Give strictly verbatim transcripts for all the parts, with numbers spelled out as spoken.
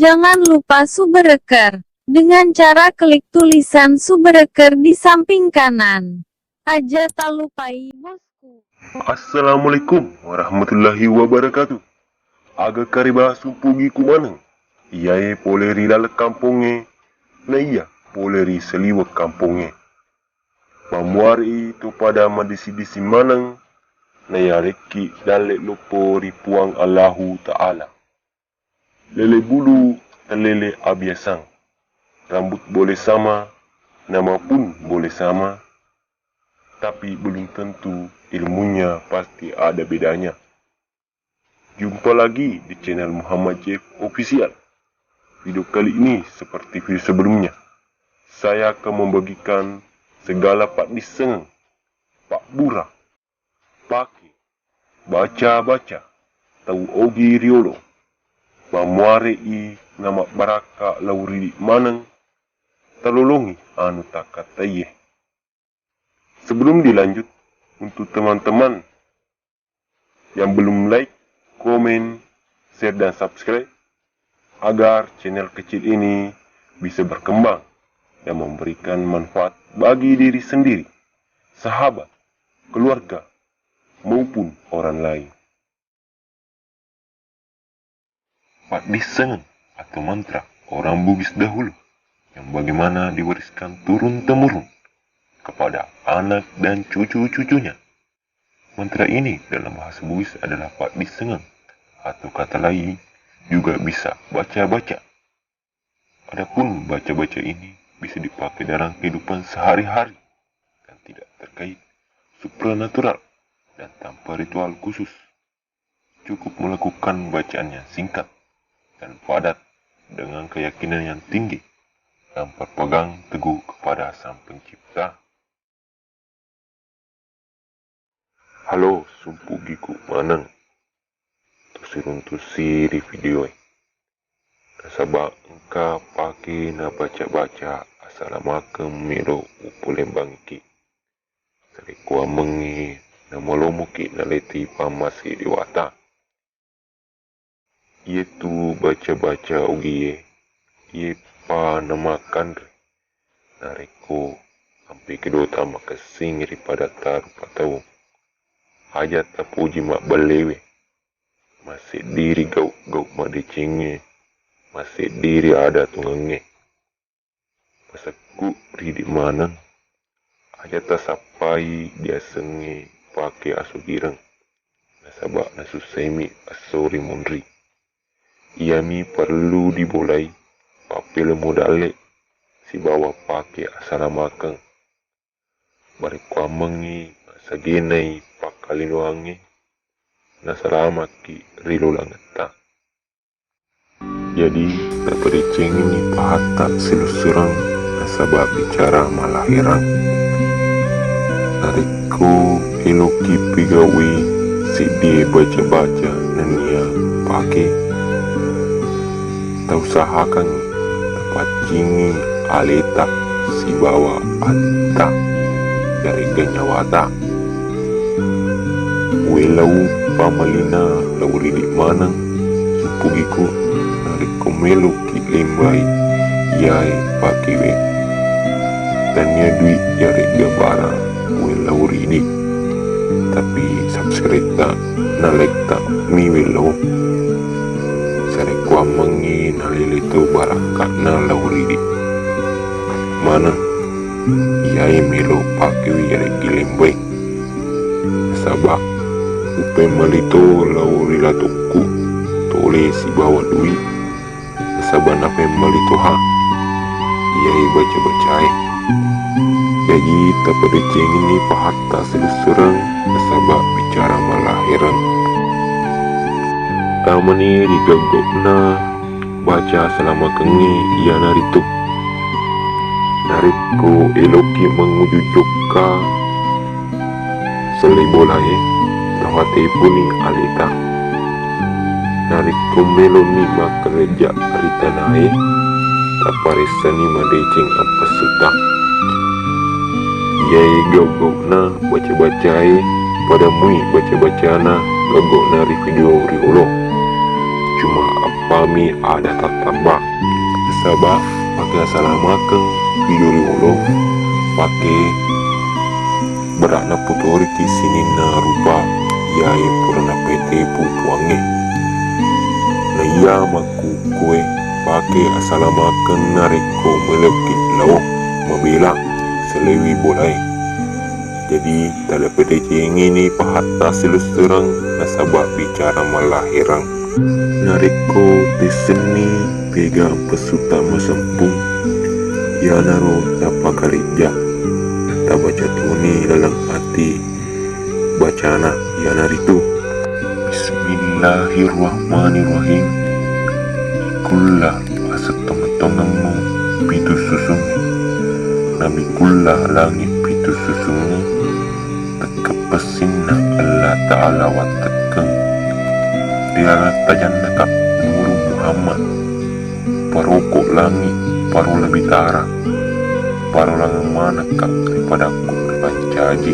Jangan lupa subscribe dengan cara klik tulisan subscribe di samping kanan. Aja talupai, bosku. Assalamualaikum warahmatullahi wabarakatuh. Aga kareba sumpugiku maneng, iyae pole ri laleng kampongnge, na iya pole ri saliweng kampongnge. Mammuare'i to pada madisi-disi maneng, na yarekki dalle loppo ri Puang Allahu Ta'ala. Lele bulu talele abiasang. Rambut boleh sama, nama pun boleh sama, tapi belum tentu ilmunya pasti ada bedanya. Jumpa lagi di channel Muhammad Jeff Official. Video kali ini seperti video sebelumnya. Saya akan membagikan segala paddissengeng, pabbura, pake, baca-baca, tau ogi riolo. Mammuare'i namabbarakka lao ridi maneng, talolongi anu takkataiye. Sebelum dilanjut, untuk teman-teman yang belum like, komen, share, dan subscribe, agar channel kecil ini bisa berkembang dan memberikan manfaat bagi diri sendiri, sahabat, keluarga, maupun orang lain. Paddissengeng atau mantra orang Bugis dahulu yang bagaimana diwariskan turun-temurun kepada anak dan cucu-cucunya. Mantra ini dalam bahasa Bugis adalah paddissengeng, atau kata lain juga bisa baca-baca. Adapun baca-baca ini bisa dipakai dalam kehidupan sehari-hari dan tidak terkait supranatural dan tanpa ritual khusus. Cukup melakukan bacaan yang singkat dan padat dengan keyakinan yang tinggi dan berpegang teguh kepada Sang Pencipta. Halo, sumpugiku maneng. Tusiruntusi ri video e. Nasaba engka pake nabaca-baca asalamakeng melo upolembangiki. Sarekkuammengngi namalomoki naleti pammase dewata. Iyetu baca-baca ogie, iyepa namakkanre. Narekko ampe kedota makessing ri padatta rupa tau, aja tapoji mabbellewe. Masseddiri gau-gau madecengnge, masseddiri ada tongengnge. Masekku ridi maneng, aja tasappai diasengnge pake asugireng, nasaba nasussaimi esso ri munri. Iyami parellu dibolai pappelemmu dalle sibawa pake asalamakeng. Barekkuammengngi massagenai pakkalinoangnge, nasalamakki ri lolangetta. Jadi, tapadecengenni pahatta silessureng nasaba bicara malaherang. Narekko eloki pigau'i seddie baca-baca nennia pake, tausahakangngi napaccingi aleta sibawa atitta, yaregga nyawata. Uwellau pamalina lao ridi maneng, sumpugiku, narekko meloki lembai iyae pakewe. Tania dui yaregga barang uwellau ridi, tapi subscribe-ta na like-ta mi wellau. Sarekkuammengngi nalele to barakka'na lao ridi maneng iyae melo pakewe yareggi lembai. Nasaba upemmalito lao ri latokku tole sibawa dui, nasaba napemmalitoha iyae baca-bacae. Jaji, tapadecengenni pahatta silessureng nasaba bicara malaherang. Tamani ri gau'gau'na baca asalamakengnge, iyanaritu narekko eloki manguju jokka sellei bolae, tafatepuni aleta. Narekko meloni makkalejja ri tanae, taparessani madeceng appessutta. Iyae gau'gau'na baca-bacae, pada mui baca-bacana gau'gau'na ri video riolo. Cuma appa Kami ada tattamba. Nasaba pake asalamakeng ri riolo, pake bera'na putoriki sininna rupa iyae pura napetepu Puangnge. Naiya makkukue pake asalamakeng narekko meloki lao mabela selewi bolae. Jadi, talapadecengini pahatta silessureng nasaba bicara mallahereng. Narekko tessenni pega pesutta masempung, iyanaro tapakalejja, tabaca toni laleng ati bacana, iyanaritu, Bismillahirrahmanirrahim. Kulla aseng tongengngemmu pitu susungnge. Nami kulla langi pitu susungnge, tekke pessinna Allah Ta'ala wattekkeng. Ri laleng tajannaka Nuru Muhammad, paroko langi, parola bitara, parolangeng manekka ri padakku ripancaji.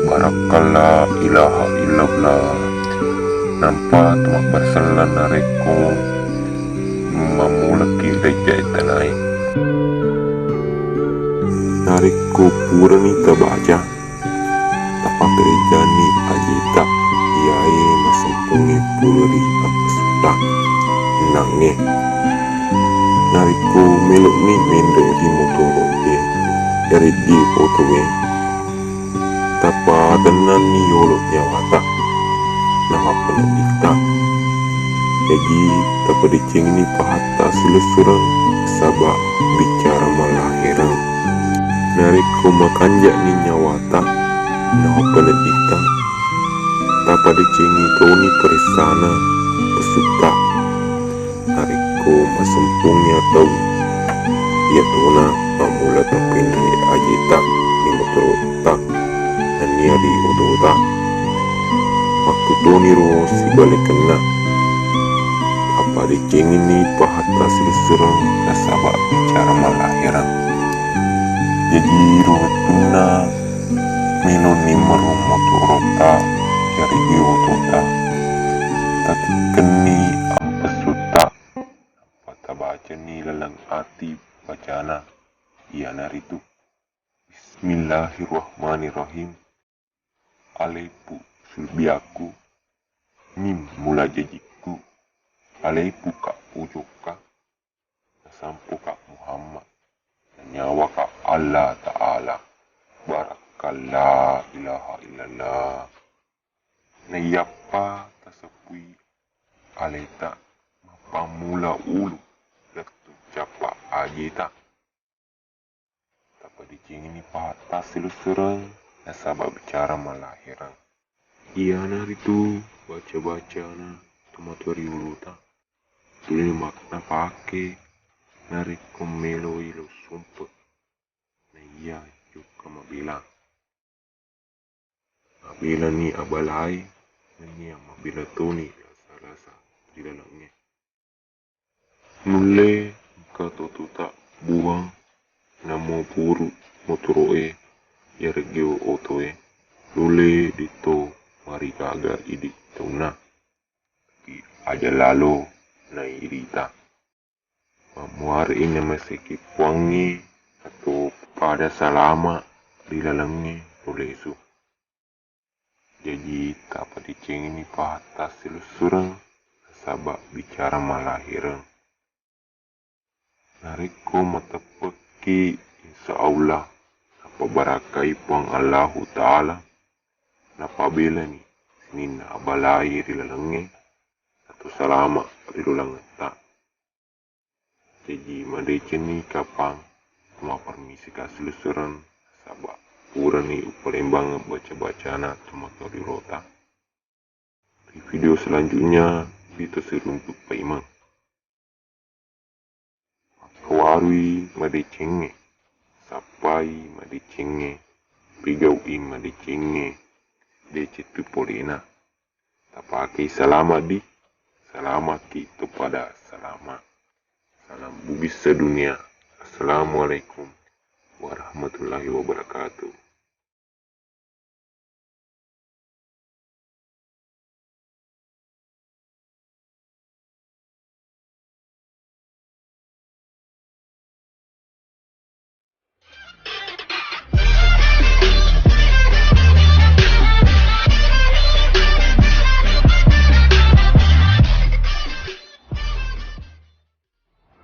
Barakka la ilaha illallah. Nampa tu mabbarsella narekko mammulaki rejja e tanae. Narekko purani tabaca, tapakerejani ajeta iyae masempungnge pura ri appesutta ennangnge. Narekko melo'ni menre ri motoro'e, yareggi otoe, tapatennanni yolo nyawata, namappeneddikta. Jaji, tapadecengini pahatta silessureng, saba bicara mallahereng. Narekko makanja'ni nyawata, namappeneddikta, tapadecengi toni paressana pesutta. Narekko masempungngi tau, iyatona mammula tapenre ajeta ri motoro'ta nennia ri otota. Makkutoniro sibalekenna. Tapadecengini pahatta silessureng nasaba bicara mallahereng. Jaji, ro wettunna meloni merung motoro'ta, yareggi otota, tatikkenni ampessutta. Nappa tabacani laleng ati bacana, iyanaritu, Bismillahirrahmanirrahim. Alepu sulbiakku, mim mula jajikku, alepuka ujokka, nasampoka Muhammad, nanyawaka Allah Ta'ala. Barakka la ilaha illallah. Naiyappa taseppui aleta, mappammula ulu lettu cappa ajeta. Tapadecengini pahatta silessureng nasaba bicara mallahereng. Iyanaritu baca-bacana tomatoa ri olota. Tuli mak-, napake narekko meloi lo sumpe. Naiya jokka mabela. Mabelani abalae, nennia mabela toni lasa-lasa ri lalengnge. Nulle engka to tuta buang namo puru motoro'e, yareggi otoe, nulle ditto marigaga idi taunna. Ki aja lalo nairita. Mammuare'i namaseki Puangnge atau pada salama ri lalengnge nulesu. Jaji, tapadecengini pahatta silessureng nasaba bicara mallahereng. Narekko mateppekki, insya Allah napabarakai Puang Allahu Ta'ala, napabelani sininna abalai ri lalengnge, atau salama ri lolangetta. Jaji, madecenni kapang mappermisika silessureng, nasaba purani upalembangeng baca-bacana tomatoa ri olota. Di video selanjutnya, kita siruntuk paimeng. Makkawarui madecengnge, sappai madecengnge, pegau'i madecengnge, deceng tu polena. Tapakei salama di, salamaki topada salama. Salam Bugis sedunia. Assalamualaikum warahmatullahi wabarakatuh.